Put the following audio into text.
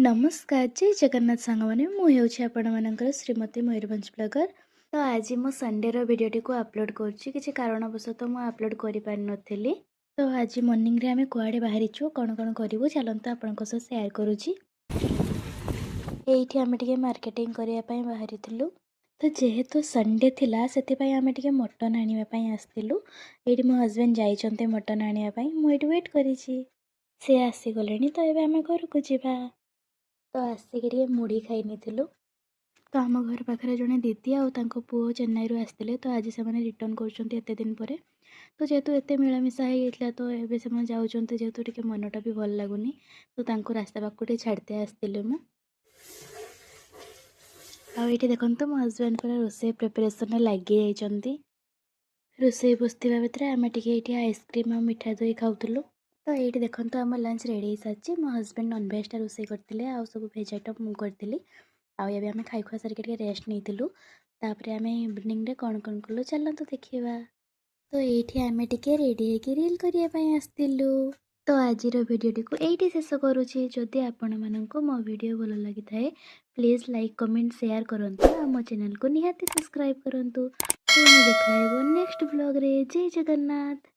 ନମସ୍କାର, ଜୟ ଜଗନ୍ନାଥ ସାଙ୍ଗମାନେ। ମୁଁ ହେଉଛି ଆପଣମାନଙ୍କର ଶ୍ରୀମତୀ ମୟୂରଭଞ୍ଜ ବ୍ଲଗର। ତ ଆଜି ମୁଁ ସଣ୍ଡେର ଭିଡ଼ିଓଟିକୁ ଅପଲୋଡ଼ କରୁଛି। କିଛି କାରଣବଶତଃ ମୁଁ ଅପଲୋଡ଼ କରିପାରିନଥିଲି। ତ ଆଜି ମର୍ଣ୍ଣିଂରେ ଆମେ କୁଆଡ଼େ ବାହାରିଛୁ, କ'ଣ କ'ଣ କରିବୁ, ଚାଲନ୍ତୁ ଆପଣଙ୍କ ସହ ସେୟାର କରୁଛି। ଏଇଠି ଆମେ ଟିକେ ମାର୍କେଟିଂ କରିବା ପାଇଁ ବାହାରିଥିଲୁ। ତ ଯେହେତୁ ସଣ୍ଡେ ଥିଲା, ସେଥିପାଇଁ ଆମେ ଟିକେ ମଟନ୍ ଆଣିବା ପାଇଁ ଆସିଥିଲୁ। ଏଇଠି ମୋ ହଜବେଣ୍ଡ ଯାଇଛନ୍ତି ମଟନ୍ ଆଣିବା ପାଇଁ, ମୁଁ ଏଇଠି ୱେଟ୍ କରିଛି। ସେ ଆସିଗଲେଣି, ତ ଏବେ ଆମେ ଘରକୁ ଯିବା। ତ ଆସିକି ଟିକେ ମୁଢ଼ି ଖାଇ ନେଇଥିଲୁ। ତ ଆମ ଘର ପାଖରେ ଜଣେ ଦିଦି ଆଉ ତାଙ୍କ ପୁଅ ଚେନ୍ନାଇରୁ ଆସିଥିଲେ। ତ ଆଜି ସେମାନେ ରିଟର୍ଣ୍ଣ କରୁଛନ୍ତି ଏତେ ଦିନ ପରେ। ତ ଯେହେତୁ ଏତେ ମିଳାମିଶା ହେଇଯାଇଥିଲା, ତ ଏବେ ସେମାନେ ଯାଉଛନ୍ତି ଯେହେତୁ, ଟିକେ ମନଟା ବି ଭଲ ଲାଗୁନି। ତ ତାଙ୍କୁ ରାସ୍ତା ପାଖକୁ ଟିକେ ଛାଡ଼ିଦେଇ ଆସିଥିଲି ମୁଁ। ଆଉ ଏଇଠି ଦେଖନ୍ତୁ, ମୋ ହଜବେଣ୍ଡ ପୁରା ରୋଷେଇ ପ୍ରିପାରେସନ୍ରେ ଲାଗିଯାଇଛନ୍ତି। ରୋଷେଇ ବସିଥିବା ଭିତରେ ଆମେ ଟିକେ ଏଇଠି ଆଇସ୍କ୍ରିମ୍ ଆଉ ମିଠା ଦହି ଖାଉଥିଲୁ। ତ ଏଇଠି ଦେଖନ୍ତୁ, ଆମ ଲଞ୍ଚ ରେଡ଼ି ହେଇସାରିଛି। ମୋ ହଜବେଣ୍ଡ ନନଭେଜଟା ରୋଷେଇ କରିଥିଲେ ଆଉ ସବୁ ଭେଜ୍ ଆଇଟମ୍ ମୁଁ କରିଥିଲି। ଆଉ ଏବେ ଆମେ ଖାଇ ଖୁଆ ସାରିକି ଟିକେ ରେଷ୍ଟ ନେଇଥିଲୁ। ତାପରେ ଆମେ ଇଭିନିଂରେ କ'ଣ କ'ଣ କଲୁ, ଚାଲନ୍ତୁ ଦେଖିବା। ତ ଏଇଠି ଆମେ ଟିକେ ରେଡ଼ି ହେଇକି ରିଲ୍ କରିବା ପାଇଁ ଆସିଥିଲୁ। ତ ଆଜିର ଭିଡ଼ିଓଟିକୁ ଏଇଠି ଶେଷ କରୁଛି। ଯଦି ଆପଣମାନଙ୍କୁ ମୋ ଭିଡ଼ିଓ ଭଲ ଲାଗିଥାଏ, ପ୍ଲିଜ୍ ଲାଇକ୍, କମେଣ୍ଟ, ସେୟାର କରନ୍ତୁ ଆଉ ମୋ ଚ୍ୟାନେଲକୁ ନିହାତି ସବସ୍କ୍ରାଇବ୍ କରନ୍ତୁ। ପୁଣି ଦେଖା ହେବ ନେକ୍ସଟ ବ୍ଲଗ୍ରେ। ଜୟ ଜଗନ୍ନାଥ।